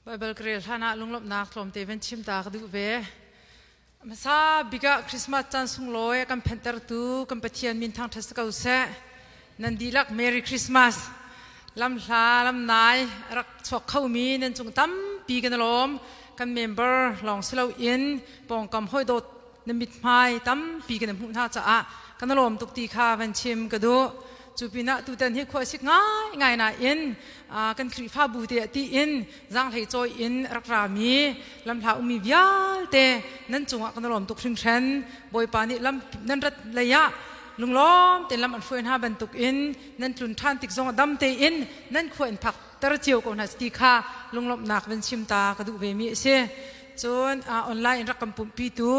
Baibal ka rel hlan ah lunglawmhnak tlawmte van chim ta ka duh ve. Hmasa bik ah Christmas caan sunglawi a kan phenhtertu kan Pathian min thangṭhat si ko seh. Nan dihlak Merry Christmas. Lamhla lamnai rak chuak khomi nan cung tampi kan i lawm. Kan member lawng si loin pawngkam hawidawt na mithmai tampi kan hmuh hna caah kan i lawm tuk ti kha van chim ka duh. Cu pinah tutan hi khua sik ngaingai nain kan Khrihfabu te ah tiin zaanghlei cawi in rak rami lamhla ummi vialte nan cungah kan i lawm tuk hringhran. Bawipa nih lam nan rat lei ah lunglawm tein lam an hruai hna bantukin nan tlun ṭhan tik zong ah dam tein nan khua in phak ter cio ko hna ti kha lunglawmhnak van chim ta ka duh ve mi a si. Cun online in rak kan pumhpitu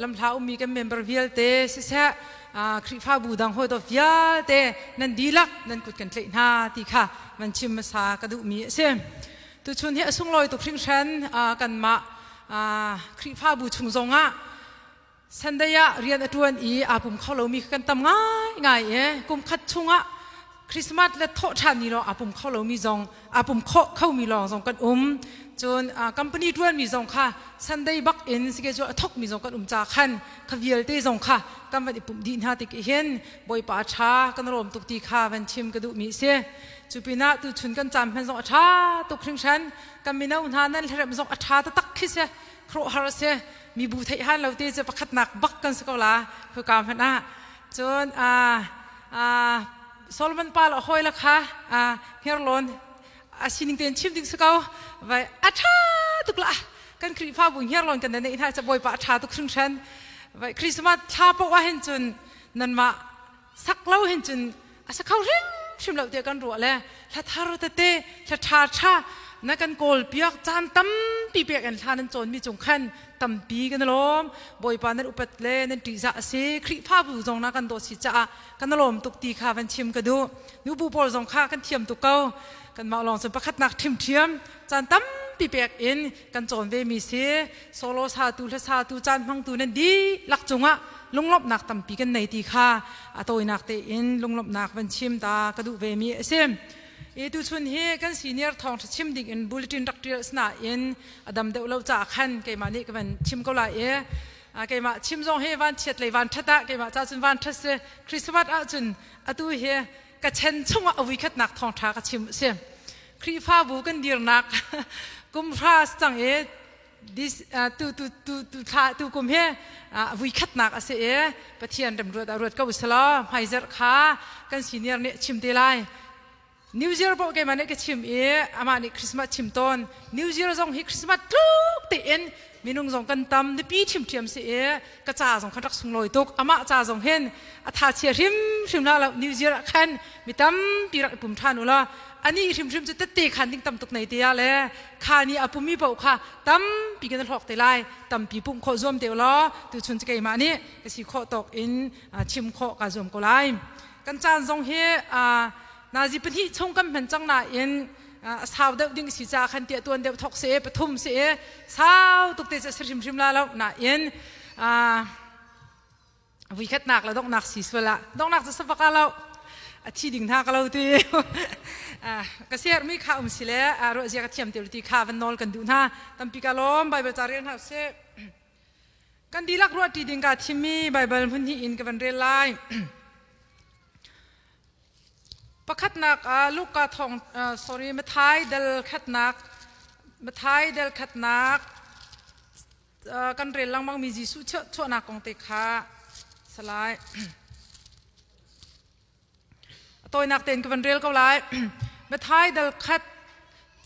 lamhla ummi kan member vialte siseh Khrihfabu dang hawidaw vialte nan dihlak nan kut kan tlaih hna ti kha van chim hmasa ka duhmi a si. Tuchun hi a sunglawi tuk hringhran kanmah Khrihfabu chung zongah Sunday ah rian a ṭuan i aa pum kho lomi kan tam ngaingai i kum khat chungah Christmas le thawh ṭhan ni lawng aa pum kho lomi zong aa pum khawh khomi lawng zong kan um. Cun company ṭuanmi zong kha Sunday bak in schedule a thawkmi zong kan um ca khan kha vialte zong kha kan van i pumh dih hna tik hin Bawipa a ṭha kan rawm tuk ti kha van chim ka duhmi a si. Cu pinah tuchun kan caan hman zong a ṭha tuk hringhran. Kan mino hna nan hlaremh zong a ṭha taktak khi si. Khuaruahhar a si. Mibu theih han lo te cu pakhatnak bak kan si ko la khika hmanh ah cun Solomon pa le hawi la kha hngirlawn a sining tein chim ding si ko vai a ṭha tuk la kan Khrihfabu hngirlawn kan neih hna ca Bawipa a ṭha tuk hringhran vai Christmas thla poah ah hin cun nanmah sak lo hin cun a sa kho hrimhrim lo tiah kan ruah le hla thar tete hla ṭha ṭha na kan kawl piak caan tampi pek in hla nan cawnmi cung khan tampi kan i lawm Bawipa nan upat le nan ṭihzah a si Khrihfabu zong na kan dawt si caah kan i lawm tuk ti kha van chim ka duh nubu pawl zong kha kan thiam tuk ko kanmah lawng cun pakhatnak ṭhimṭhiam caan tampi pek in kan cawn ve mi si solo satu hla satu caan hmangtu nan dihlak cungah lunglawmhnak tampi kan nei ti kha a tawinak tein lunglawmhnak van chim ta ka duh ve mi a si. I tuchun hi kan senior thawng chim ding in bulletin rak tial sinain a dam deuh lo caah khan keimah nih ka van chim ko lai i keimah chim zong hi van chiat lei van that ah keimah ca cun van that si Christmas ah cun atu hi ka chen chungah a vuikhatnak thawngtha ka chim a si. Khrihfabu kan dirnak kum hra cang i this tu tu tu tu thla tu kum hi vui khatnak a si i Pathian remruat ah ruat ko usalaw hmaizarh kha kan senior nih chim te lai New Year poh keimah nih ka chim i amah nih Christmas chim tawn New Year zong hi Christmas tluk tein minung zong kan tam nupi ṭhiamṭhiam si i ka ca zong khan rak sunglawi tuk amah ca zong hin a tha chia hrimhrim la lo New Year ah khan mi tampi rak i pum ṭhan u law ani hrimhrim cu tette khan ding tam tuk nei te ah le kha ni a pumi paoh kha tampi kan hlawk te lai tampi pumh khawh zuam te u law tuchun cu keimah nih ka si khawh tawk in chim khawh ka zuam ko lai kan caan zong hi nazi pahnih chung kan hman cang nain a sau deuh ding si ca khan tiah tuan deuh thok si pathum si sau tuk te cu si hrimhrim la lo nain vuikhatnak le donghnak si sual ah donghnak cu sabak ah lo a thi ding hna ka lo ti ka ser mi kha um si le ruah zia ka thiam te ti kha van nawl kan duh hna tampi ka lawm bible ca rel hna sih kan dihlak ruah ti ding ka thimmi bible hmun hnih in ka van rel lai Pakhatnak ah Luka thawng sorry Mathai dal khatnak Mathai dal khatnak kan rel lengmang mi Jesuh chuahnak kong te kha salai a tawinak tein ka van rel ko lai Mathai dal khat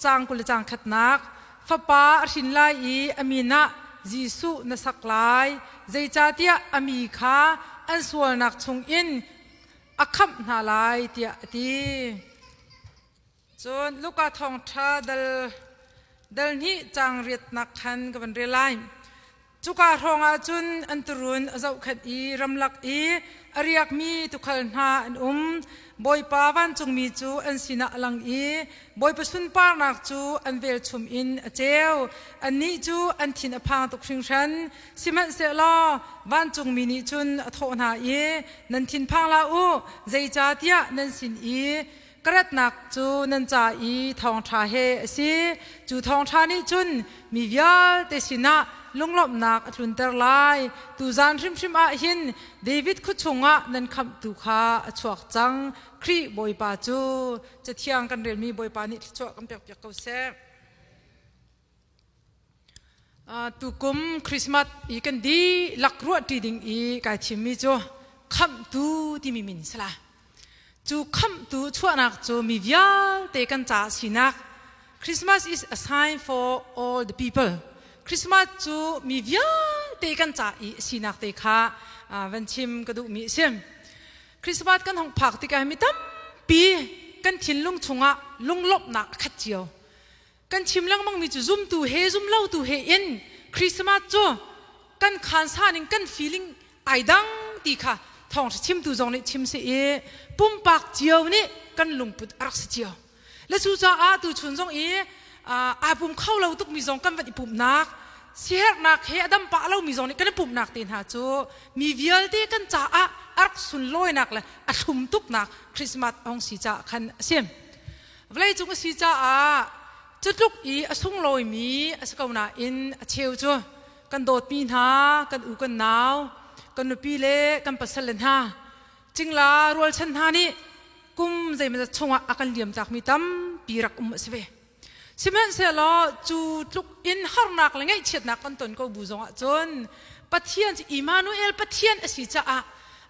caang 20 le caang khatnak fapa a hrin lai i a min ah Jesuh na sak lai zeicahtiah a mi kha an sualnak chungin a khamh hna lai tiah a ti. Cun Luka thawngṭha dal dal hnih caang riatnak khan ka van rel lai. Cuka hrawng ah cun an turun a zohkhenh i ramlak i a riakmi tuukhal hna an um. Bawipa vancungmi cu an sinah a lang i Bawipa sunparnak cu an velchum in a ceu. Annih cu an thin a phang tuk hringhran. Sihmanhsehlaw vancungmi nih cun a thawh hna i, Nan thinphang hlah u, zeicahtiah nan sin i Ka ratnak cu nan ca i thawngṭha he a si. Cu thawngṭha nih cun mi vialte sinah lunglawmhnak a tlunter lai. Tuzan hrimhrim ah hin David khua chungah nan khamhtu kha a chuak cang. Khrih Bawipa cu Cathiang kan relmi Bawipa nih thluachuah kan pekpiak ko seh. Tukum Christmas i kan dihlak ruahṭi ding i kai thimmi cu Khamhtu timi min si la. Cu Khamhtu chuahnak cu mi vialte kan caah sinak Christmas is a sign for all the people. Christmas cu mi vialte kan ca i sinak te kha van chim ka duhmi a si. Christmas kan hong phak tikah mi tampi kan thinlung chungah lunglawmhnak a khat cio. Kan chim lengmangmi cu zumtu he zumlotu he in Christmas cu kan khansa ning kan feeling ai dang ti kha thawngṭha chimtu zong nih chim si i pumpak cio nih kan lungput a rak si cio. Le cucaah tuchun zong i aa pum kho lo tukmi zong kan van i pumhnak siherhnak he a dam pah lomi zong nih kan i pumhnak te hna cu mi vialte kan caah a rak sunlawinak le a thlum tuknak Christmas hong si caah khan a si. Vawleicung a si caah cutluk i a sunglawimi a si ko nain a cheu cu kan dawtmi hna, kan u kan nau, kan nupi le kan pasal le hna, cingla rualchan hna nih kum zeimawzat chungah a kan liamtakmi tampi rak um a si ve. Sihmanhsehlaw cu tluk in harnak le ngaihchiatnak kan ton ko bu zongah cun Pathian cu Immanuel Pathian a si caah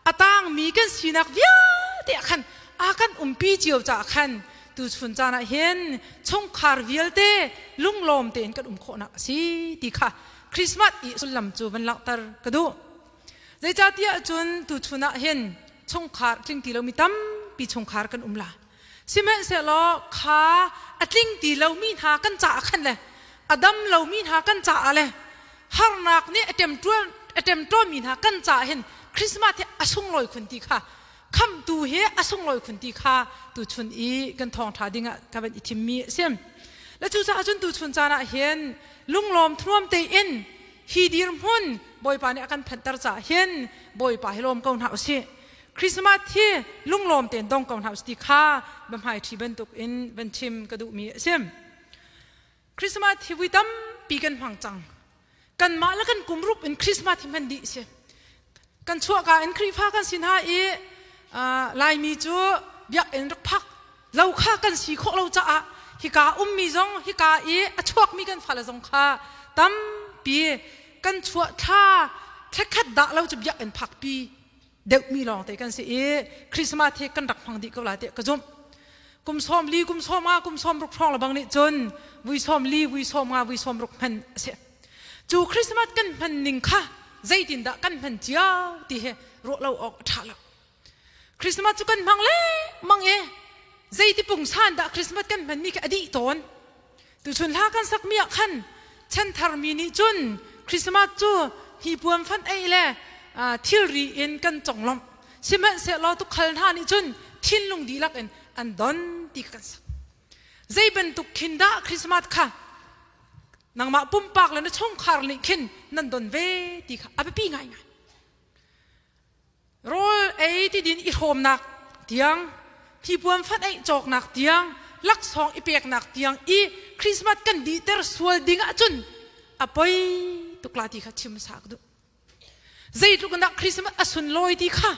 a tangmi kan sinak vialte ah khan a kan umpi cio caah khan tuchun caan ah hin chungkhar vialte lunglawm tein kan um khawhnak a si ti kha Christmas i sullam cu van langhter ka duh. Zeicahtiah cun tuchun ah hin chungkhar tling ti lomi tampi chungkhar kan um la. Sihmanhsehlaw kha a tling ti lomi hna kan caah khan le a dam lomi hna kan caah le harnak nih a ṭemṭuanmi hna kan caah hin Christmas hi a sunglawi khun ti kha khamhtu hi a sunglawi khun ti kha tuchun i kan thawngṭha dingah ka van i thimmi a si. Le cucaah cun tuchun caan ah hin lunglawm thuam tein hi dirhmun Bawipa nih a kan phanhter caah hin Bawipa hi lawm ko hna usih. Christmas hi lunglawm tein dong ko hna usih ti kha biahmai ṭhi bantuk in van chim ka duhmi a si. Christmas hi vui tampi kan hmang cang. Kanmah le kan kum rup in Christmas hi hman dih si. Kan chuahka in Khrihfa kan si hna i Laimi cu biakinn rak phak lo kha kan si khawh lo caah hika ummi zong hika i a chuakmi kan fale zong kha tampi kan chuah thla thlakhat dah lo cu biakinn phakpi deuhmi lawngte kan si i Christmas hi kan rak hmang dih ko lai tiah ka zumh. Kum sawm li, kum sawm nga, kum sawm ruk hrawng lebang nih cun vui sawm li, vui sawm nga, vui sawm ruk hman a si. Cu Christmas kan hman ning kha zeitindah kan hman cio ti hi ruah lo awk a ṭha lo. Christmas cu kan hmang lengmang i zeiti pungsan dah Christmas kan hmanmi khi a dih tawn. Tuchun hla kan sakmi ah khan chanthar mi nih cun Christmas cu hnipuan fan ei le thilri in kan conglawmh. Sihmanhsehlaw tukhal hna nih cun thinlung dihlak in an don ti kan sak. Zei bantuk khin dah Christmas kha nangmah pumpak le na chungkhar nih khin nan don ve ti kha a biapi ngaingai. Rawl ei ti din i hrawmnak tiang, hnipuan fat ei cawknak tiang, laksawng i peknak tiang i Christmas kan dihter sual ding ahcun a poi tuk la ti kha chim sa ka duh. Zeitluk in dah Christmas a sunlawi ti kha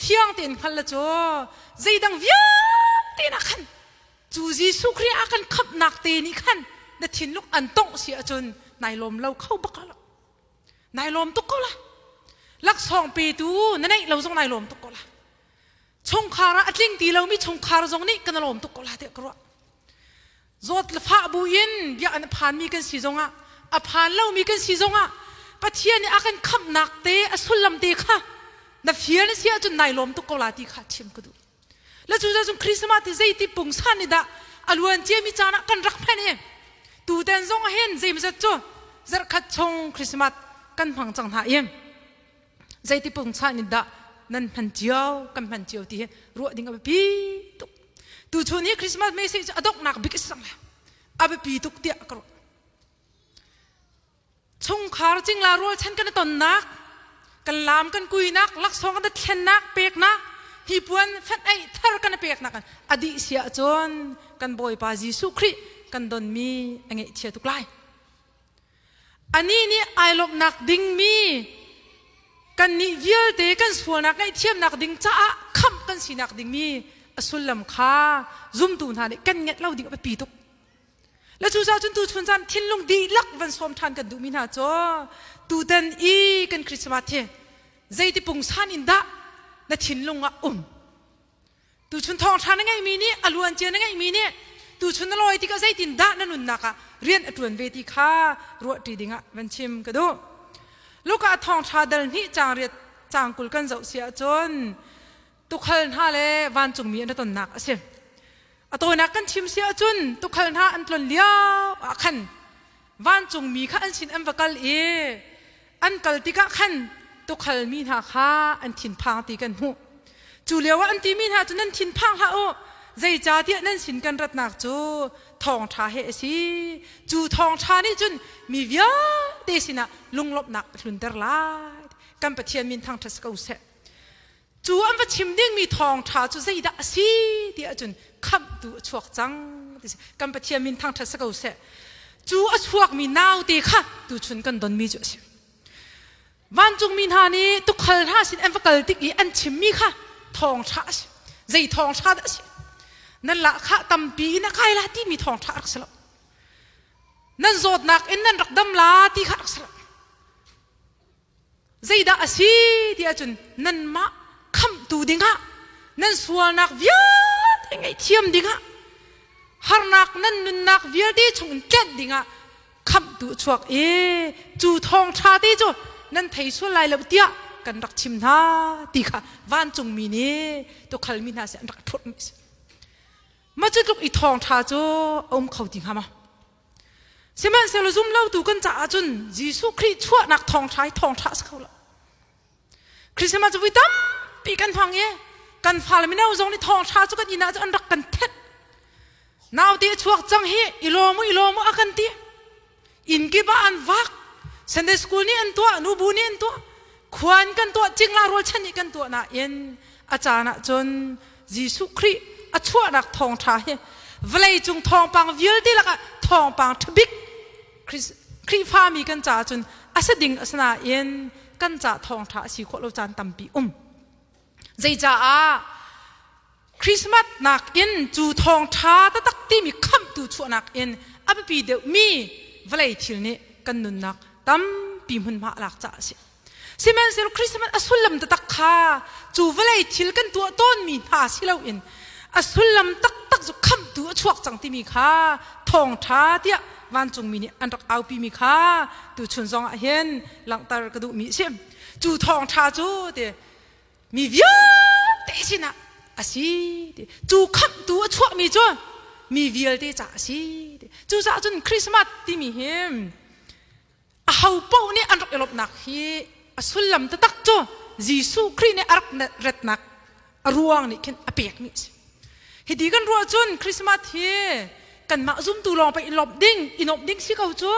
fiang tein hngal la cu zeidang vialte nak khan cu Jesuh Khrih a kan khamhnak te nih khan na thinlung an tongh si ahcun nai lawm lo kho bak lo. Nai lawm tuk ko la. Laksawng petu na neih lo zong nai lawm tuk ko la. Chungkhar ah a tling ti lomi chungkhar zong nih kan lawm tuk ko la tiah ka ruah. Zawt le fah bu in bia an phanmi kan si zongah a phan lomi kan si zongah Pathian nih a kan khamhnak te a sullam te kha na fial na si ahcun nai lawm tuk ko la ti kha chim ka duh. Le cu cun Christmas ti zeiti pungsan nih dah a luan ciami caan ah kan rak hman i tuten zong hin zeimazat cu zarhkhat chung Christmas kan hmang cang hna i zeiti pungsan nih dah nan hman cio kan hman cio ti hi ruah ding a biapi tuk. Tuchun hi Christmas message a donghnak bik a si cang lai. A biapi tuk tiah ka ruah. Chungkhar cingla rualchan kan i tonnak, kan laam kan kuinak, laksawng kan i thlennak, peknak, Hnipuan fenh aih thar kan peknak in a dih si ahcun kan Bawipa Jesuh Khrih kan donmi a ngeihchia tuk lai. Anih nih ai lawmhnak dingmi kannih vialte kan sualnak ngaihthiamnak ding caah khamh kan sinak dingmi a sullam kha zumtu hna nih kan ngeih lo ding a biapi tuk. Le cucaah cun tuchun caan thinlung dihlak van sawm ṭhan kan duhmi hna cu tutan i kan Christmas hi zeiti pungsan in dah na thinlung ah um? Tuchun thawngṭha na ngeihmi nih a luancia na ngeihmi nih tuchun na lawi tikah zeitin dah na nunnak ah rian a ṭuan ve ti kha ruahṭi dingah van chim ka duh. Luka thawngṭha dal hnih caang riat caang 20 kan zoh si ahcun tukhal hna le vancungmi an i tonnak a si. A tawinak kan chim si ahcun tukhal hna an tlon lio ah khan vancungmi kha an sin an va kal i an kal tikah khan tukhal mi hna kha an thinphang ti kan hmuh. Cu lio ah an timi hna cu nan thinphang hlah u zeicahtiah nan sin kan ratnak cu thawngṭha he a si. Cu thawngṭha nih cun mi vialte sinah lunglawmhnak a tlunter lai. Kan Pathian min thangṭhat si ko seh. Cu an va chim dingmi thawngṭha cu zeidah a si ti ahcun khamhtu a chuak cang ti si. Kan Pathian min thangṭhat si ko seh. Cu a chuakmi naute kha tuchun kan donmi cu a si. Vancungmi hna nih tukhal hna sin an va kal tik i an chimmi kha thawngṭha a si. Zei thawngṭha dah a si? Nan lahkhah tampi in a kai la timi thawngṭha a rak si lo. Nan zawtnak in nan rak dam la ti kha a rak si lo. Zeidah a si ti ahcun nanmah khamhtu dingah nan sualnak vialte ngaihthiam dingah harnak nan nunnak vialte chungin tlenh dingah khamhtu a chuak i cu thawngṭha te cu nan thei sual lai lo tiah kan rak chim hna ti kha vancungmi nih tukhal mi hna sin an rak phurhmi a si. Mah cu tluk i thawngṭha cu a um kho ti hnga maw? Sihmanhsehlaw zumlotu kan caah cun Jesuh Khrih chuahnak thawngṭha hi thawngṭha a si kho lo. Christmas cu vui tampi kan hmang i kan fale mino zong nih thawngṭha cu kan inn ah cun an rak kan thenh. Naute a chuak cang hi i lawm u i lawm u a kan ti. Inn kip ah an vak. Sunday school nih an tuah, nubu nih an tuah. Khua in kan tuah, cingla rualchan nih kan tuah nain a caan ah cun Jesuh Khrih a chuahnak thawngṭha hi vawleicung thawngpang vialte lakah thawngpang ṭhabik Khrihfami kan caah cun a si ding a si nain kan ca thawngṭha a si khawh lo caan tampi um. Zeicaah Christmas nakin cu thawngṭha taktak timi khamhtu chuahnak in a biapi deuhmi vawlei thil nih kan nunnak tampi hmunhma a lak caah a si. Sihmanhsehlaw Christmas a sullam taktak kha cu vawlei thil kan tuah tawnmi hna si loin a sullam taktak cu khamhtu a chuak cang timi kha thawngṭha tiah vancungmi nih an rak aupimi kha tuchun zong ah hin langhter ka duhmi a si. Cu thawngṭha cu ti mi vialte sinah a si ti cu khamhtu a chuahmi cu mi vialte ca a si ti cucaah cun Christmas timi hi aho paoh nih an rak i lawmhnak hi a sullam taktak cu Jesuh Khrih nih a rak retnak a ruang nih khin a pekmi a si. Hiti kan ruah cun Christmas hi kanmah zumtu lawng pei i lawmh ding i nuamh ding si ko cu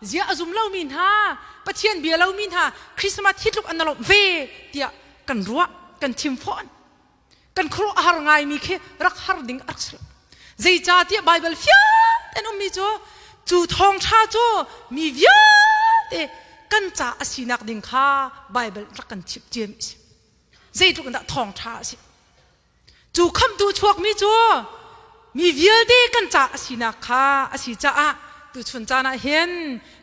ziah a zum lomi hna Pathian bia lomi hna Christmas hi tluk an lawmh ve tiah kan ruah kan chim fawn. Kan khuaruah a har ngaimi khi rak har ding a rak si lo. Zeicahtiah Baibal fiang tein ummi cu cu thawngṭha cu mi vialte kan ca a sinak ding kha Baibal rak kan chimh ciami a si. Zeitluk in dah thawngṭha a si. Cu khamhtu chuakmi cu mi vialte kan ca a sinak kha a si caah tuchun caan ah hin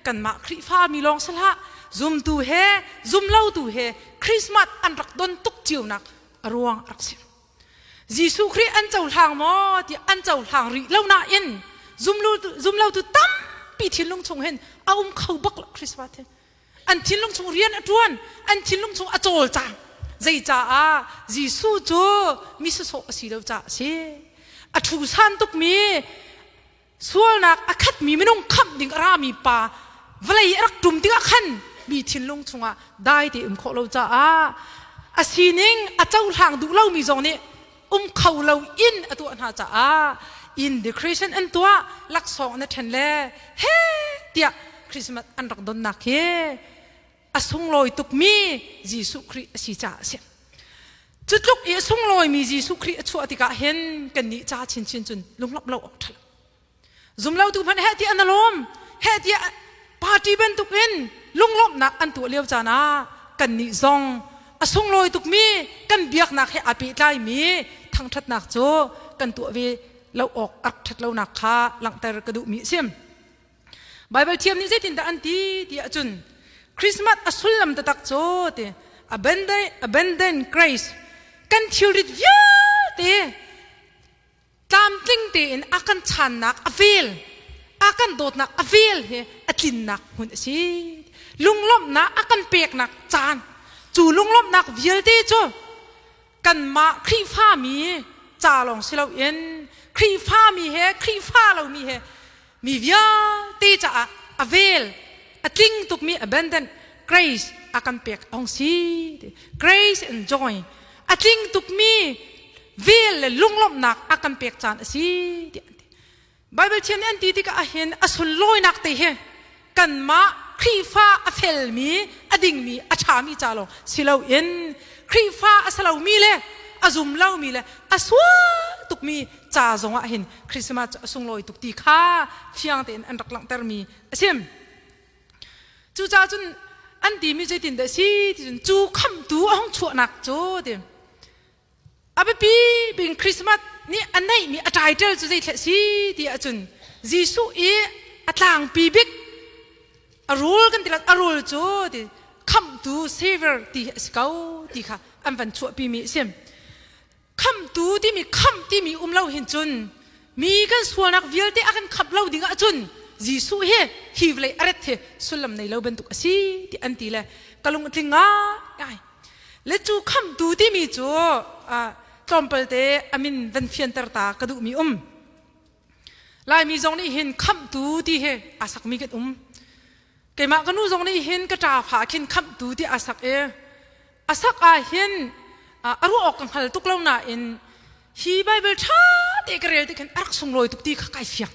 kanmah Khrihfa mi lawng si hlah zumtu he zumlotu he Christmas an rak don tuk cionak a ruang a rak si. Jesuh Khrih an cohlang maw ti an cohlang rih lo nain zumlotu tampi thinlung chung hin a um kho bak lo Christmas hi. An thinlung chung rian a ṭuan, an thinlung chung a cawlcang. Zeicaah Jesuh cu mi sawsawh a si lo caah a si. A ṭhusan tukmi sualnak a khatmi minung khamh ding a rami pa vawlei a rak ṭum tikah khan mi thinlung chungah dai te um khawh lo caah a sining a cohlang duh lomi zong nih um kho lo in a tuah hna caah in decoration an tuah laksawng an ṭhen le he tiah Christmas an rak donnak hi a sunglawi tukmi Jesuh Khrih a si caah a si. Cu tluk i a sunglawimi Jesuh Khrih a chuah tikah hin kannih ca chinchin cun lunglawmh lo awk ṭha lo. Zumlotu hmanh heh tiah an lawm, heh tiah party bantukin lunglawmhnak an tuah lio caan ah kannih zong a sunglawi tukmi kan biaknak he aa pehtlaimi thangṭhatnak cu kan tuah ve lo awk a rak ṭhat lonak kha langhter ka duhmi a si. Baibal thiam nih zeitindah an ti ti ahcun Christmas a sullam taktak cu ti abandon, abandon grace kan thilrit vialte tlamtling tein a kan channak a vel a kan dawtnak a vel hi a tlinnak hmun a si lunglawmhnak a kan peknak caan cu lunglawmhnak vialte cu kanmah Khrihfami ca lawng si loin Khrihfami he Khrihfa lomi he mi vialte caah a vel a tling tukmi abundant grace a kan pek ong si grace and joy a tling tukmi vel le lunglawmhnak a kan pek caan a si tiah an ti Baibal thiam nih an ti tikah ahhin a sunlawinak te hi kanmah Khrihfa a felmi, a dingmi, a ṭhami ca lawng si loin Khrihfa a si lomi le a zum lomi le a sual tukmi ca zong ah hin Christmas cu a sunglawi tuk ti kha fiang tein an rak langhtermi a si. Cucaah cun an timi zeitindah a si ti cun cu khamhtu a hung chuahnak cu ti A biapi bik Christmas nih a neihmi a title cu zeithleh si ti ahcun Jesuh i a tlangpi bik a rul kan ti lai a rul cu ti khamhtu savior ti a si ko ti kha an van chuahpi mi a si. Khamhtu timi khamh timi um lo hin cun mi kan sualnak vialte a kan khamh lo ding ahcun Jesuh hi hi vawlei a ret hi sullam nei lo bantuk a si ti an ti le ka lung a tling ngai. Le cu khamhtu timi cu tlawmpal te a min van fianter ta ka duhmi um. Laimi zong nih hin khamhtu ti hi aa sakmi kan um. Keimah ka nu zong nih hin ka ṭafa khin khamhtu ti aa sak i a sak ah hin a ruah awk ka hngal tuk lo nain hi Bible ṭha te ka rel ti khin a rak sunglawi tuk ti kha kai fiang.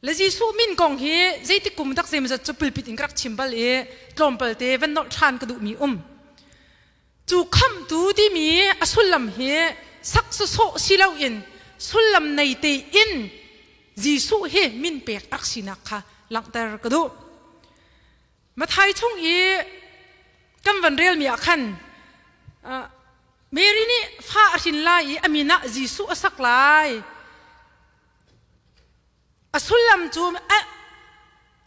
Le Jesuh min kong hi zeitik kum tak zeimazat cu pulpit in ka rak chim bal i tlawmpal te van nolh ṭhan ka duhmi um. Cu khamhtu timi a sullam hi sak sawsawh si loin sullam nei tein Jesuh hi min pek rak sinak kha langhter ka duh. Mathai chung i kan van relmi ah khan Mary nih fa a hrin lai i a min ah Jesuh a sak lai. A sullam cu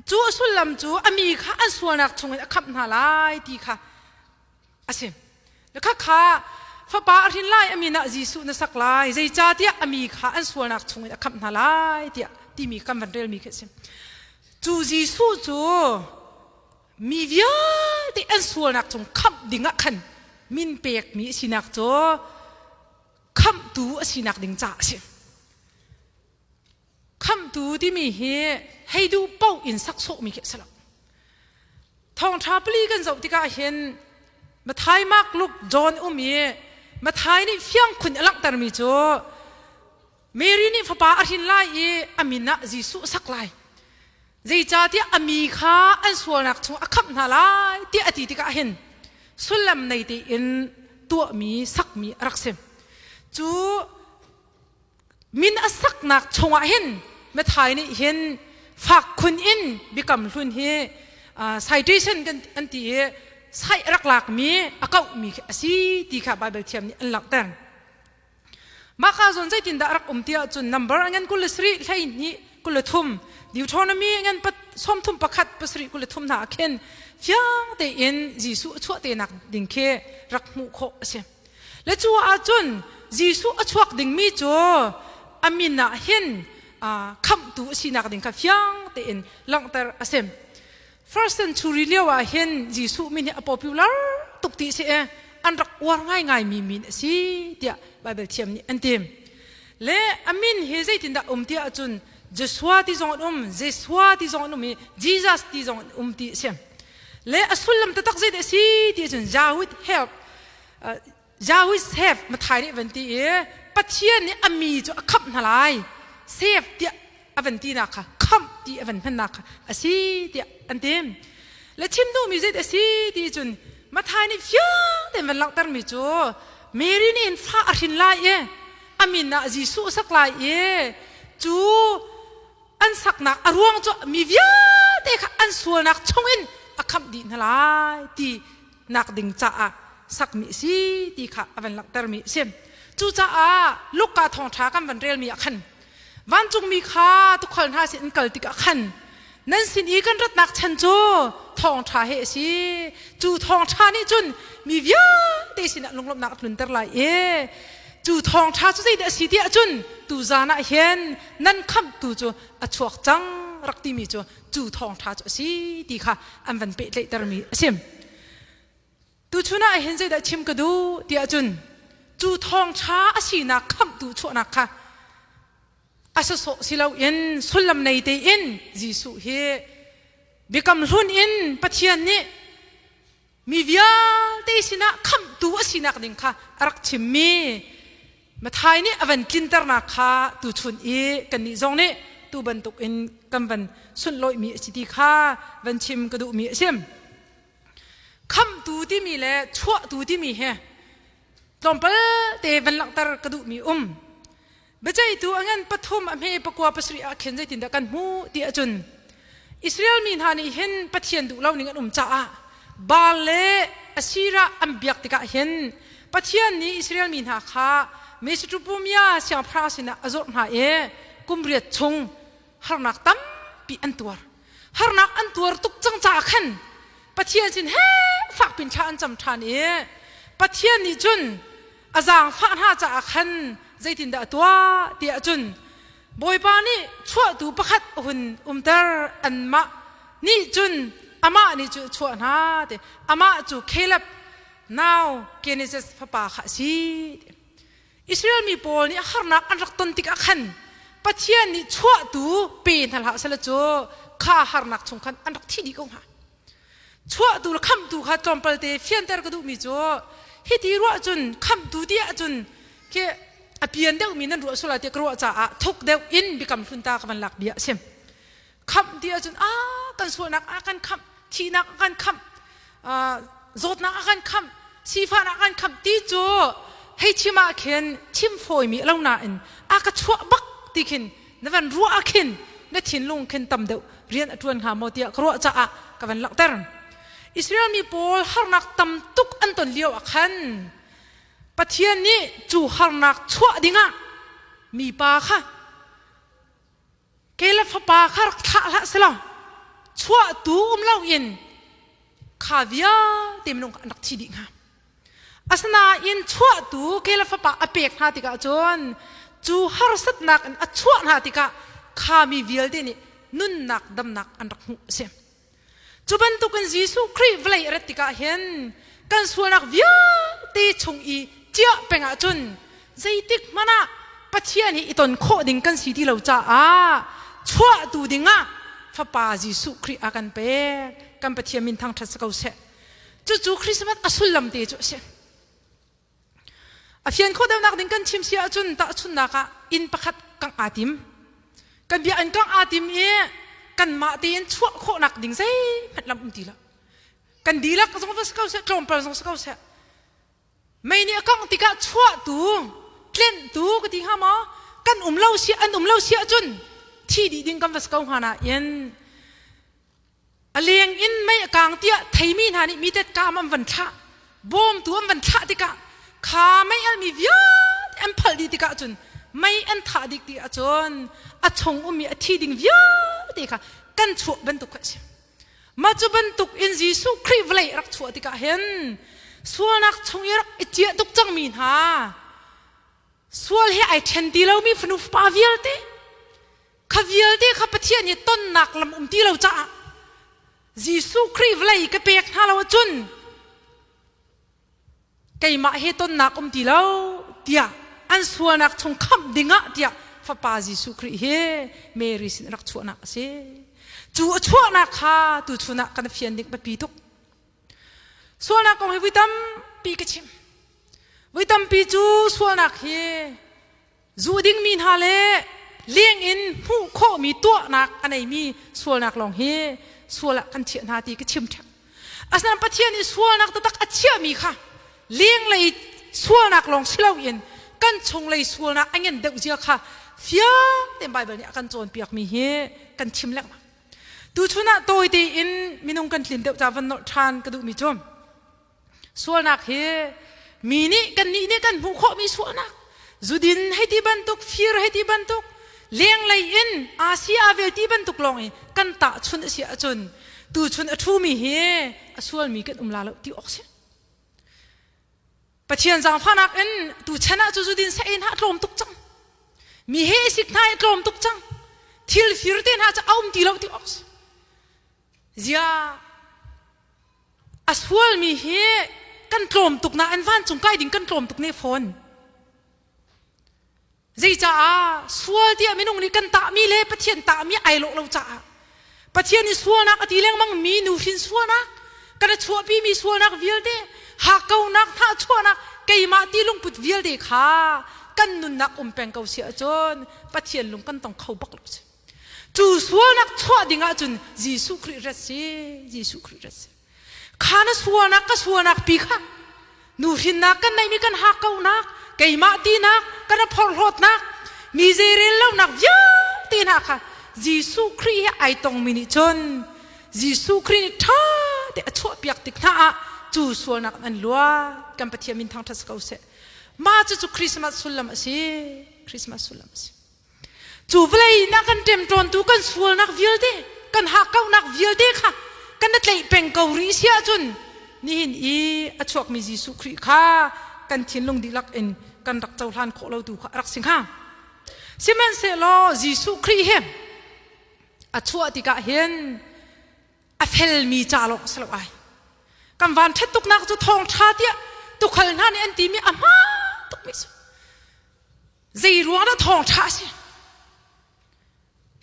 cu a sullam cu a mi kha an sualnak chungin a khamh hna lai ti kha a si. Khakha fapa a hrin lai a min ah Jesuh na sak lai zeicahtiah a mi kha an sualnak chungin a khamh hna lai tiah timi kan van relmi khi a si. Cu Jesuh cu mi vialte an sualnak chung khamh ding ah khan min pekmi a sinak cu khamhtu a sinak ding caah a si. Khamhtu timi hi hei duh paoh in sak sawhmi khi a si lo. Thawngṭha pali kan zoh tikah hin Mathai, Mark, Luke, John um i Mathai nih fiang khun a langhtermi cu Mary nih fapa a hrin lai i a min ah Jesuh a sak lai. Zeicahtiah a mi kha an sualnak chung a khamh hna lai tiah a ti tikah hin sullam nei tein tuahmi sakmi a rak si. Cu min a saknak chungah hin Mathai nih hin fak khun in biakam hlun hi citation kan an ti i sai a rak lakmi a kauhmi a si ti kha Bible thiam nih an langhter. Mah ka zawn zeitindah a rak um ti ahcun number a ngan 27 12 23 Deuteronomy a ngan 31 7 23 hna ah khin fiang tein Jesuh a chuah tenak ding khi rak hmuh khawh a si. Le cu ahcun Jesuh a chuak dingmi cu a min ah hin khamhtu a sinak ding kha fiang tein langhter a si. First century lio ah hin Jesuh min hi a popular tuk ti si i an rak uar ngaingai mi min a si tiah Bible thiam nih an ti. Le a min hi zeitindah um ti ahcun Joshua ti zong an um, Jeshua ti zong an um i Jesus ti zong an um ti a si. Le a sullam taktak zeidah a si ti ahcun Yahweh help uh, Yahweh save Mathai nih van ti i Pathian nih a mi cu a khamh hna lai save tiah a van tinak kha khamh ti a van hmannak kha a si tiah an ti. Le chim duhmi zei a si ti cun Mathai nih fiang tein van langhtermi cu Mary nih hin fa a hrin lai i a min ah Jesuh a sak lai i cu an saknak a ruang cu mi vialte kha an sualnak chungin a khamh dih hna lai ti nak ding caah sakmi a si ti kha a van langhtermi a si. Cucaah Luka thawngṭha kan van relmi ah khan vancungmi kha tuukhal hna sin in kal tikah khan nan sin i kan ratnak chan cu thawngṭha he a si. Cu thawngṭha nih cun mi vialte sinah lunglawmhnak a tlunter lai i cu thawngṭha cu zeidah a si tiah cun tuzan ah hin nan khamhtu cu a chuak cang rak timi cu cu thawngṭha cu a si ti kha an van pehtlaihtermi a si. Tuchun ah hin zeidah chim ka duh tiah cun cu thawngṭha a sinak khamhtu chuahnak kha a sawsawh si loin sullam nei tein Jesuh hi biakam hlun in Pathian nih mi vialte sinah khamhtu a sinak ding kha a rak chimmi Mathai nih a van tlinternak kha tuchun i kannih zong nih tu bantuk in kan van sunhlawihmi a si ti kha van chim ka duhmi a si. Khamhtu timi le chuahtu timi hi tlawmpal te van langhter ka duhmi um. Biaceihtu a ngan pathum a hme pakua pasarih ah khin zeitindah kan hmuh ti ahcun Israel mi hna nih hin Pathian duh lo ning an um caah Baal le Asirah an biak tikah hin Pathian nih Israel mi hna kha Mesopotamia siangpahrang sinah a zawrh hna i kum riat chung harnak tampi an tuar. Harnak an tuar tuk cang caah khan Pathian sin he fakpin thla an cam ṭhan i Pathian nih cun a zaangfah hna caah khan zeitindah a tuah tiah cun Bawipa nih chuahtu pakhat a hun umter anmah nih cun amah nih cu a chuah hna ti amah cu Caleb nau Kenizes fapa kha a si. Israel mi pawl nih harnak an rak ton tikah khan Pathian nih chuahtu pe hna hlah sehla cu kha harnak chung khan an rak thi dih ko hnga. Chuahtu le khamhtu kha tlawmpal te fianter ka duhmi cu hiti ruah cun khamhtu ti ahcun khi a pian deuhmi nan ruah sual lai ti ka ruah caah thuk deuh in biakam hlun ta ka van lak bia a si. Khamh ti ahcun a kan sualnak a kan khamh, thihnak a kan khamh, zawtnak a kan khamh, sifahnak a kan khamh ti cu hei chim ah khin chim fawimi a lo nain a ka chuah bak ti khin na van ruah ah khin na thinlung khin tam deuh rian a ṭuan hnga maw tiah ka ruah caah ka van langhter. Israel mi pawl harnak tam tuk an ton lio ah khan Pathian nih cu harnak chuah dingah mipa kha ke le fapa kha rak thlah hlah selaw chuahtu um loin kha vialte minung kha an rak thi dih hnga. Asinain chuahtu ke le fapa a pek hna tikah cun cu harsatnak in a chuah hna tikah kha mi vialte nih nunnak damnak an rak hmuh a si. Cu bantukin Jesuh Khrih vawlei a rat tikah hin kan sualnak vialte chung i ciah peng ahcun zeitik hmanh ah Pathian hi i ton khawh ding kan si ti lo caah chuahtu dingah Fapa Jesuh Khrih a kan pek. Kan Pathian min thangṭhat si ko seh. Cucu Christmas a sullam te cu a si. A fian khawh deuhnak ding kan chim si ahcun tahchunhnak ah inn pakhat kangh aa tim. Kan bia an kangh aa tim i kanmah tein chuah khawhnak ding zeihmanh lam um ti lo. Kan dihlak zong va si ko seh, tlawmpal zong si ko seh. Mei nih a kangh tikah chuahtu, tlenhtu ka ti hnga maw? Kan um lo si, an um lo si ahcun thi dih ding kan va si ko hnga nain A leng in mei a kang tiah theimi hna nih mi tetkaam an van thlah, bawmtu an van thlah tikah kha mei almi vialte an phalh dih tikah cun mei an thah dih tikah cun a chung ummi a thi ding vialte kha kan chuah bantuk kha a si. Mah cu bantuk in Jesuh Khrih vawlei a rak chuah tikah hin sualnak chung i rak i ciah tuk cangmi hna sual he ai ṭhen ti lomi fanu fapa vialte Kha vialte kha Pathian i tonnak lam um ti lo caah Jesuh Khrih vawlei ka pek hna lo ahcun keimah he tonnak um ti lo tiah an sualnak chung khamh dingah tiah fapa Jesuh Khrih hi Mary sin rak chuahnak a si. Cu a chuahnak kha tuchun ah kan fian ding biapi tuk. Sualnak kong hi vui tampi ka chim. Vui tampi cu sualnak hi Zu dingmi hna le leng in hmuh khawhmi tuahnak a neimi sualnak lawng hi sual ah kan chiah hna ti ka chim ṭheo. Asinain Pathian nih sualnak taktak a chiahmi kha lenglei sualnak lawng si loin kan chunglei sualnak a ngen deuh zia kha fiang tein Baibal nih a kan cawnpiakmi hi kan chim lengmang. Tuchun ah tawi tein minung kan tlin deuh ca van nolh ṭhan ka duhmi cu sualnak hi mi nih kannih nih kan hmuh khawhmi sualnak zudin hei ti bantuk fir hei ti bantuk lenglei in Asia vel ti bantuk lawng i kan tahchun a si ahcun tuchun a ṭhumi hi a sualmi kan um la lo ti awk si. Pathian zaangfahnak in tuchan ah cu zudin sa-ei hna a tlawm tuk cang. Mi he sik hna i tlawm tuk cang. Thil fir te hna cu a um ti lo ti awk si. Zia a sualmi hi kan tlawm tuk na an vancung kai ding kan tlawm tuk ne fawn. Zeicaah sual tiah minung nih kan tahmi le Pathian tahmi ai lawh lo caah Pathian nih sualnak a ti lengmang mi nuhrin sualnak kan a chuahpimi sualnak vialte hakkaunak hnahchuahnak keimah ti lungput vialte kha kan nunnak um peng ko si ahcun Pathian lung kan tong kho bak lo si. Cu sualnak chuah ding ahcun Jesuh Khrih rat si Jesuh Khrih rat si. Kha na sualnak ka sualnak pi kha nuhrinnak kan neihmi kan hakkauhnak keimah tinak kan a phorhlawtnak mi zeirel lonak vialte hna kha Jesuh Khrih he ai tongmi nih cun Jesuh Khrih nih ṭha te a chuahpiak tik hna ah cu sualnak an luat kan Pathian min thangṭhat si ko seh mah cucu Christmas sullam a si Christmas sullam a si Cu vawlei na kan ṭemṭawntu kan sualnak vialte, kan hakkauhnak vialte kha kan na tlaih peng ko rih si ahcun nihin i a chuakmi Jesuh Khrih kha kan thinlung dihlak in kan rak cohlan khawh lo tu kha a rak si hnga. Sihmanhsehlaw Jesuh Khrih hi a chuah tikah hin a felmi ca lawng si lo ai. Kan van ṭhat tuknak cu thawngṭha tiah tukhal hna nih an timi a hmaan tukmi cu Zei ruang dah thawngṭha a si?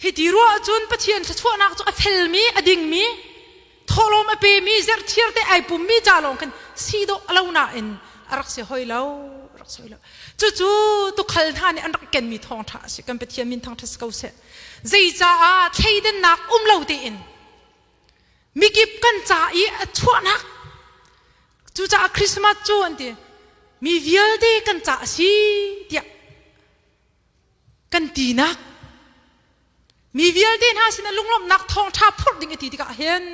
Hiti ruah ahcun Pathian thluachuahnak cu a felmi, a dingmi, thawhlawm a pemi, zerhthiar te ai pummi ca lawng khin si dawh a lo nain a rak si hoi lo, rak si hoi lo. Cucu tukhal hna nih an rak kenmi thawngṭha a si. Kan Pathian min thangṭhat si ko seh. Zeicaah thleidannak um lo tein mikip kan ca i a chuahnak cucaah Christmas cu an ti mi vialte kan ca a si tiah kan tinak mi vialte hna sinah lunglawmhnak thawngṭha phurh ding a ti tikah hin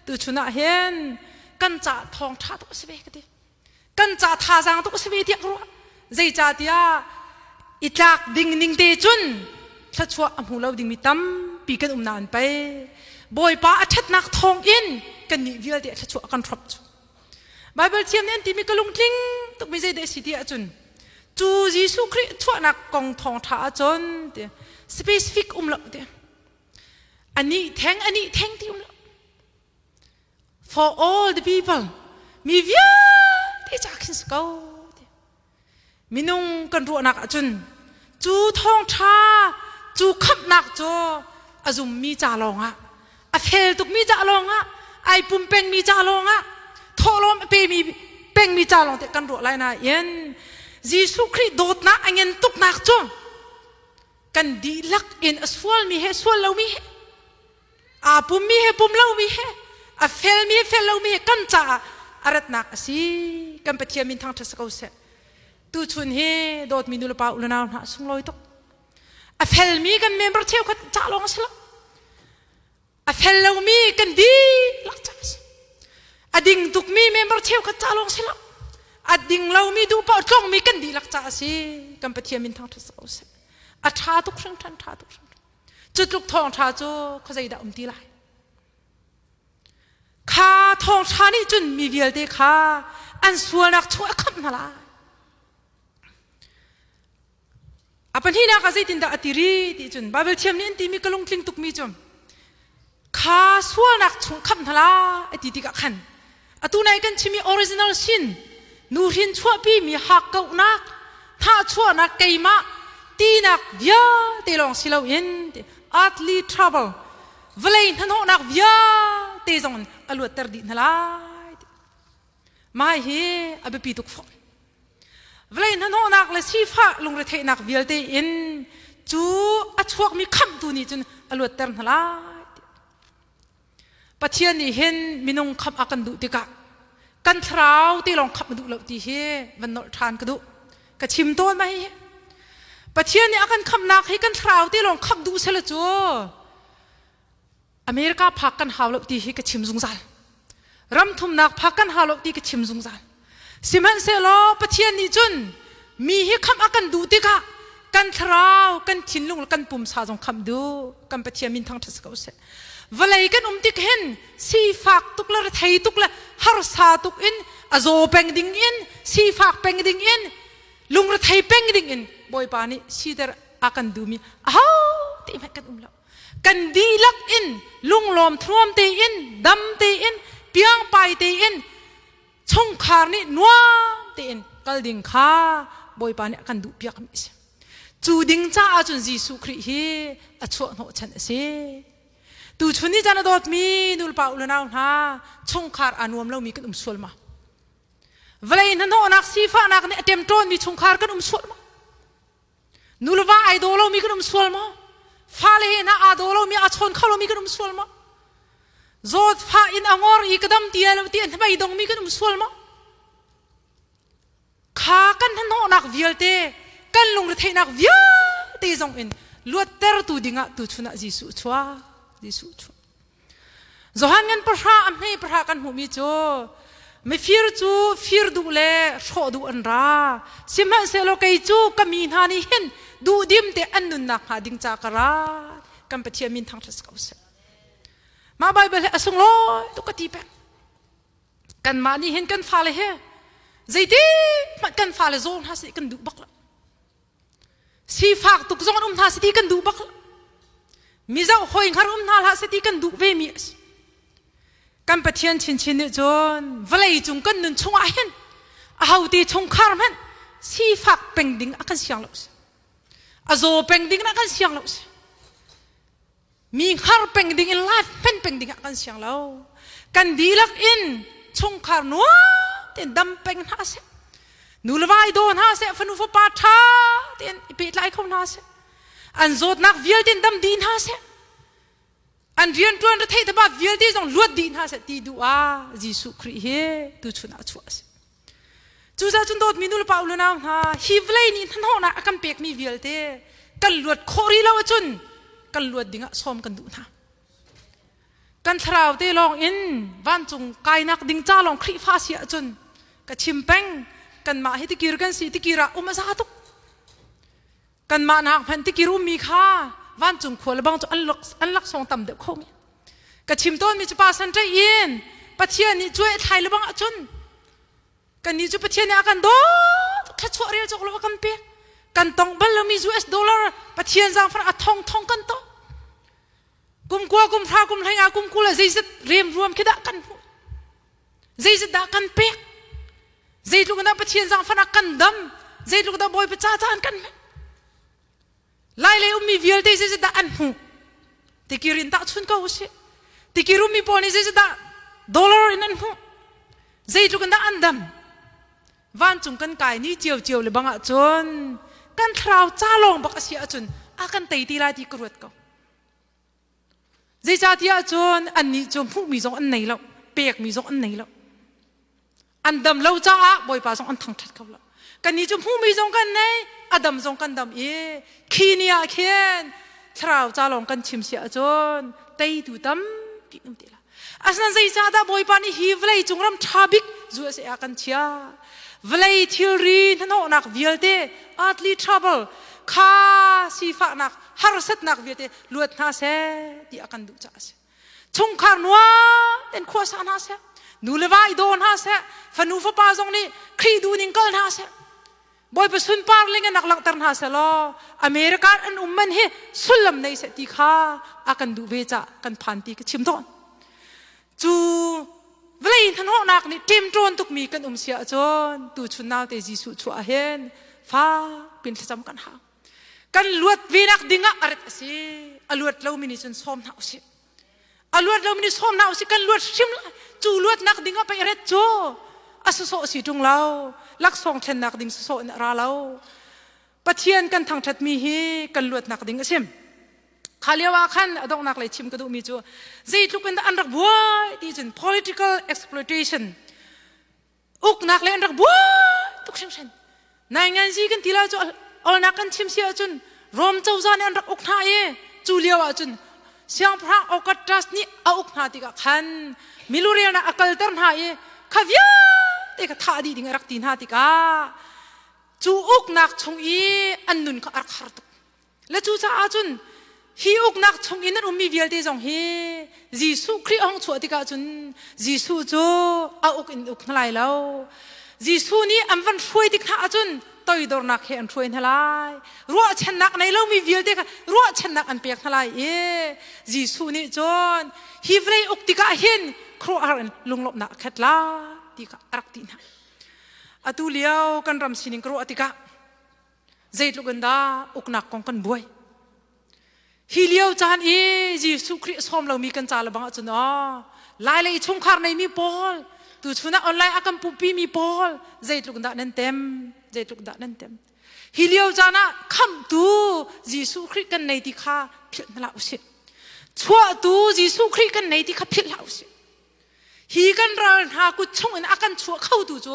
tuchun ah hin kan ca thawngṭha tuk a si ve ka ti kan ca thazaang tuk a si ve tiah ka ruah zeicahtiah i tlak ding ning te cun thluachuah a hmu lo dingmi tampi kan um nain pei Bawipa a ṭhatnak thawng in kannih vialte a thluachuah a kan hrawp cu Baibal thiam nih an timi ka lungtling tukmi zeidah a si ti ahcun cu Jesuh Khrih chuahnak kong thawngṭha ahcun ti specific um lo ti anih theng anih theng ti um lo for all the people mi vialte ca khin si ko ti Minung kan ruahnak ahcun cu thawngṭha, cu khamhnak cu a zummi ca lawngah, a fel tukmi ca lawngah, ai pumpengmi ca lawngah, thawhlawm a pemi pengmi ca lawng te kan ruah lai nain Jesuh Khrih dawtnak a ngen tuknak cu kan dihlak in a sualmi he sual lomi he aa pummi he pum lomi he a felmi he fel lomi he kan caah a ratnak a si kan Pathian min thangṭhat si ko seh tuchun hi dawtmi nulepa unau hna sunglawi tuk a felmi kan member cheukhat ca lawng a si lo a fel lomi kan dihlak ca a si a ding tukmi member cheukhat ca lawng si lo a ding lomi duh paoh tlongmi kan dihlak ca a si kan Pathian min thangṭhat si ko seh a ṭha tuk hringhran ṭha tuk hringhran Cu tluk thawngṭha cu khuazei dah um ti lai? Kha thawngṭha nih cun mi vialte kha an sualnak chung a khamh hna lai. A pahnihnak ah zeitindah a ti ri ti cun Baibal thiam nih an timi ka lungtling tukmi cu kha sualnak chung khamh hna lai a ti tikah khan Atu nai kan chimi original sin nuhrin chuahpi mi hakkauhnak hnahchuahnak keimah tinak vialte lawng si loin earthly trouble vawlei hnahnawhnak vialte zong in a luatter dih hna lai. Mah hi a biapi tuk fawn. Vawlei hnahnawhnak le sifah lungretheihnak vialte in cu a chuakmi khamhtu nih cun a luatter hna lai. Pathian nih hin minung khamh a kan duh tikah Kan thlarau te lawng khamh duh lo ti hi van nolh ṭhan ka duh. Ka chim tawn ma hi. Pathian nih a kan khamhnak hi kan thlarau te lawng khamh duh sela cu America phak kan hau lo ti hi ka chim zungzal. Ram thumnak phak kan hau lo ti ka chim zungzal. Sihmanhsehlaw Pathian nih cun mi hi khamh a kan duh tikah kan thlarau, kan thinlung le kan pumsa zong khamh duh. Kan Pathian min thangṭhat si ko seh. Vawlei kan um tik hin sifak tuk le rethei tuk le harsa tuk in a zaw peng ding in sifak peng ding in lungrethei peng ding in Bawipa nih siter a kan duhmi aho te hmanh kan um lo. Kan dihlak in lunglawm thuam tein dam tein piangpai tein chungkhar nih nuam tein kal ding kha Bawipa nih a kan duh piak mi a si. Cu ding caah cun Jesuh Khrih hi a chuah hnawhchan a si. Tuchun ni caan a dawtmi nulepa u le nau hna chungkhar aa nuam lomi kan um sual ma? Vawlei hnahnawhnak sifahnak nih a ṭemṭawnmi chungkhar kan um sual ma? Nu le va ai daw lomi kan um sual maw? Fale he hna aa daw lomi, aa chawn kho lomi kan um sual maw? Zawt fa in a ngor i ka dam ti lo ti hnamei dongmi kan um sual maw? Kha kan hnahnawhnak vialte, kan lungretheihnak vialte zong in luattertu dingah tuchun ah Jesuh chuak. Jesuh chuak. Johan ngan pahra a hme pahra kan hmuhmi cu mifir cu fir duh le hrawh duh an ra. Sihmanhsehlaw kei cu ka mi hna nih hin duhdim te an nunnak hnga ding ca ka ra. Kan Pathian min thangṭhat si ko seh. Mah Baibal hi a sunglawi tuk ka ti peng. Kanmah nih hin kan fale he zeiti hmanh kan fale zaw hna seh kan duh bak lo. Sifak tuk zong an um hna seh ti kan duh bak lo. Mizo hoi hngar um hna hlah seh ti kan duh ve mi a si. Kan Pathian chinchin nih cun vawlei cung kan nun chungah hin ahote chungkhar hmanh sifak peng ding a kan siang lo si. A zaw peng ding a kan siang lo si. Mi hngar peng ding in life hman peng ding ah kan siang lo. Kan dihlak in chungkhar nuam tein dam peng hna seh. Nu le vai daw hna seh, fanu fapa ṭha tein i pehtlai kho hna seh. An zawtnak vialte in dam dih hna seh. An rianṭuan retheih taba vialte zong luat dih hna seh ti duh ah Jesuh Khrih hi tuchun ah a chuah a si. Cucaah cun dawtmi nu le pa u le nau hna, hi vawlei nih hnahnawhnak a kan pekmi vialte kan luat khawh rih lo ahcun kan luat dingah sawm kan duh hna. Kan thlarau te lawng in vancung kainak ding ca lawng Khrihfa si ahcun ka chim peng kanmah hi tikir kan si tikir ah um a za tuk. Kanmah nak hmanh tikir ummi kha vancung khua le bang cu an laksawng tam deuh kho mi. Ka chim tawnmi cu pa san in Pathian nih cuai thlai le bang ahcun kannih cu Pathian nih a kan dawt thluachuah rel cawk lo a kan pek. Kan tong bal lomi US dollar Pathian zaangfar a thong thong kan tong. Kum kua kum hra kum hlei nga kum 20 le zeizat rem ruam khi dah kan hmuh. Zeizat dah kan pek. Zeitluk in dah Pathian zaangfar a kan dam. Zeitluk dah Bawipa ca caan kan hman. Lailei ummi vialte zeizat dah an hmuh. Tikir in tahchun ko usih. Tikir ummi pawl nih zeizat dah dollar in an hmuh. Zeitluk in dah an dam. Vancung kan kai ni ciocio le bang ahcun kan thlarau ca lawng bak a si ahcun a kan tei ti lai ti ka ruat ko. Zeicahtiah cun annih cu hmuhmi zong an nei lo, pekmi zong an nei lo. An dam lo caah Bawipa zong an thangṭhat kho lo. Kannih cu hmuhmi zong kan nei, a dam zong kan dam i khi ni ah khin thlarau ca lawng kan chim si ahcun teitu tampi um ti la. Asinain zeicahdah Bawipa nih hi vawlei cung ram ṭha bik USA ah kan chiah? Vawlei thilri hnahnawhnak vialte, earthly trouble, kha sifahnak, harsatnak vialte luat hna seh ti a kan duh caah a si. Chungkhar nuam tein khua sa hna seh, nu le va i daw hna seh, fanu fapa zong nih Khrih duhning kal hna seh. Bawipa sunpar ling in nak langhter hna seh law America an um man hi sullam nei seh ti kha a kan duh ve cah kan phan ti ka chim tawn. Cu vawlei hnahnawhnak nih ṭemṭawn tukmi kan um si ahcun tuchun naute Jesuh chuah hin fak pin thlacam kan hau. Kan luat venak dingah a ret a si. A luat lomi nih cun sawm hna usih. A luat lomi nih sawm hna usih kan luat hrim lai. Cu luatnak dingah pei a ret cu. A sawsawh si ṭung lo. Laksawng thlennak ding sawsawh in a ra lo. Pathian kan thangṭhatmi hi kan luatnak ding a si. Kha lio ah khan a donghnak lei chim ka duhmi cu zeitluk in dah an rak buai ti cun political exploitation. Uknak le an rak buai tuk hringhran. Nainganzi kan ti lai cu olnak kan chim si ahcun Rom cozah nih an rak uk hna i cu lio ahcun siangpahrang Augustus nih a uk hna tikah khan milurelnak a kalter hna i kha vialte kha thah dih ding a rak ti hna tikah cu uknak chung i an nun kha a rak har tuk. Le cucaah cun hi uknak chung in an ummi vialte zong hi Jesuh Khrih a hung chuah tikah cun Jesuh cu a uk in uk hna lai lo. Jesuh nih an van hruai tik hna ahcun toidornak he an hruai hna lai. Ruahchannak nei lomi vialte kha ruahchannak an pek hna lai i Jesuh nih cun hi vawlei uk tikah hin khuaruahhar in lunglawmhnak a khat lai ti kha a rak ti hna. Atu lio kan ram sining ka ruah tikah Zeitluk in dah uknak kong kan buai. Hi lio caan i Jesuh Khrih sawm lomi kan ca le bang ahcun aw Lailei chungkhar neimi pawl tuchun ah online a kan pumhpi mi pawl zeitluk dah nan tem zeitluk dah nan tem hi lio caan ah khamhtu Jesuh Khrih kan nei ti kha philh hna hlah usih chuahtu Jesuh Khrih kan nei ti kha philh hlah usih hi kan ral hna kut chung in a kan chuah khotu cu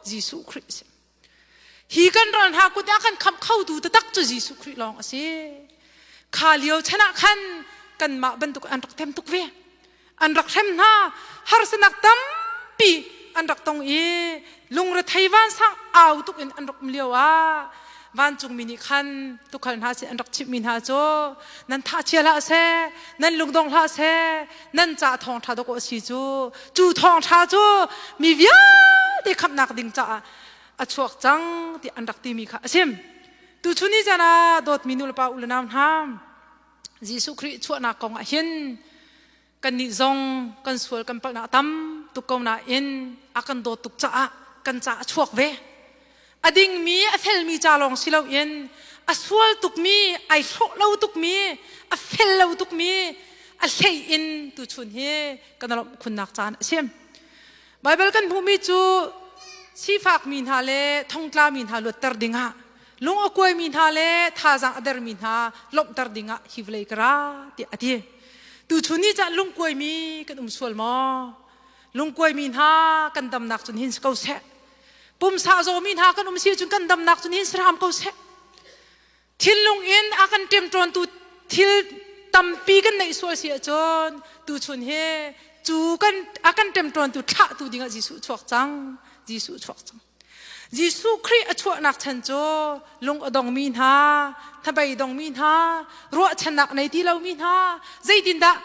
Jesuh Khrih a si Hi kan ral hna kut ah kan khamh khotu taktak cu Jesuh Khrih lawng a si. Kha lio chan ah khan kanmah bantuk an rak tem tuk ve. An rak hrem hna. Harsanak tampi an rak tong i lungrethei vansang au tuk in an rak um lio ah vancungmi nih khan tukhal hna sin an rak chimhmi hna cu nan tha chia hlah seh nan lungdong hlah seh nan ca thawngṭha dawk a si cu cu thawngṭha cu mi vialte khamhnak ding caah a chuak cang ti an rak timi kha a sim tuchun ni caan ah dawtmi nu le pa u le nau hna Jesuh Khrih chuahnak kong ah hin kannih zong kan sual kan palhnak tam tuk ko nain a kan dawt tuk caah kan ca a chuak ve a dingmi a felmi ca lawng si loin a sual tukmi ai hlawh lo tukmi a fel lo tukmi a hlei in tuchun hi kan lawmh khunnak caan a si Baibal kan hmuhmi cu sifakmi hna le thongtlami hna luatter dingah lung a kuaimi hna le thazaang a dermi hna lawmhter dingah hi vawlei ka ra tiah a ti. Tuchun ni caan lungkuaimi kan um sual maw? Lungkuaimi hna kan damnak cun hin si ko seh. Pumsa zawmi hna kan um si cun kan damnak cun hin si hram ko seh. Thinlung in a kan ṭemṭawntu thil tampi kan neih sual si ahcun tuchun hi cu kan a kan ṭemṭawntu thlahtu dingah Jesuh chuak cang. Jesuh chuak cang. Jesuh Khrih a chuahnak chan cu lung a dongmi hna, hnabei dongmi hna, ruahchannak nei ti lomi hna, zeitindah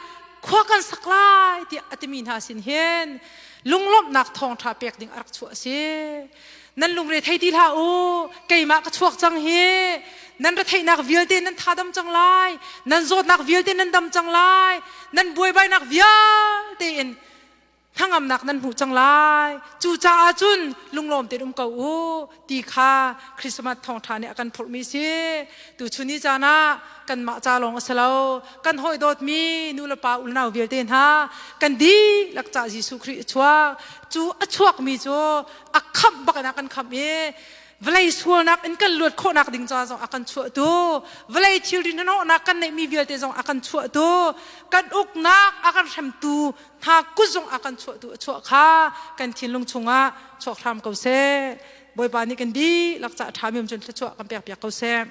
khua kan sak lai tiah a timi hna sin hin lunglawmhnak thawngṭha pek ding a rak chuah a si. Nan lungre thei ti hlah u, keimah ka chuak cang hi. Nan retheihnak vialte nan thadam cang lai, nan zawtnak vialte nan dam cang lai, nan buaibainak vialte in hnangamnak nan hmuh cang lai. Cucaah cun lunglawm tein um ko u ti kha Christmas thawngṭha nih a kan phurhmi si. Tuchun ni caan ah kanmah ca lawng a si lo. Kan hawi dawtmi nu le pa unau vialte hna kan dihlak ca Jesuh Khrih a chuak. Cu a chuakmi cu a khamh bak in a kan khamh i vawlei sualnak in kan luat khawhnak ding ca zong a kan chuahtu vawlei thilri hnahnawhnak kan neihmi vialte zong a kan chuahtu kan uknak a kan hremtu hna kut zong a kan chuahtu a chuah kha kan thinlung chungah chuak hram ko seh Bawipa nih kan dihlak ca ṭhami um cun thluachuah kan pek piak ko seh.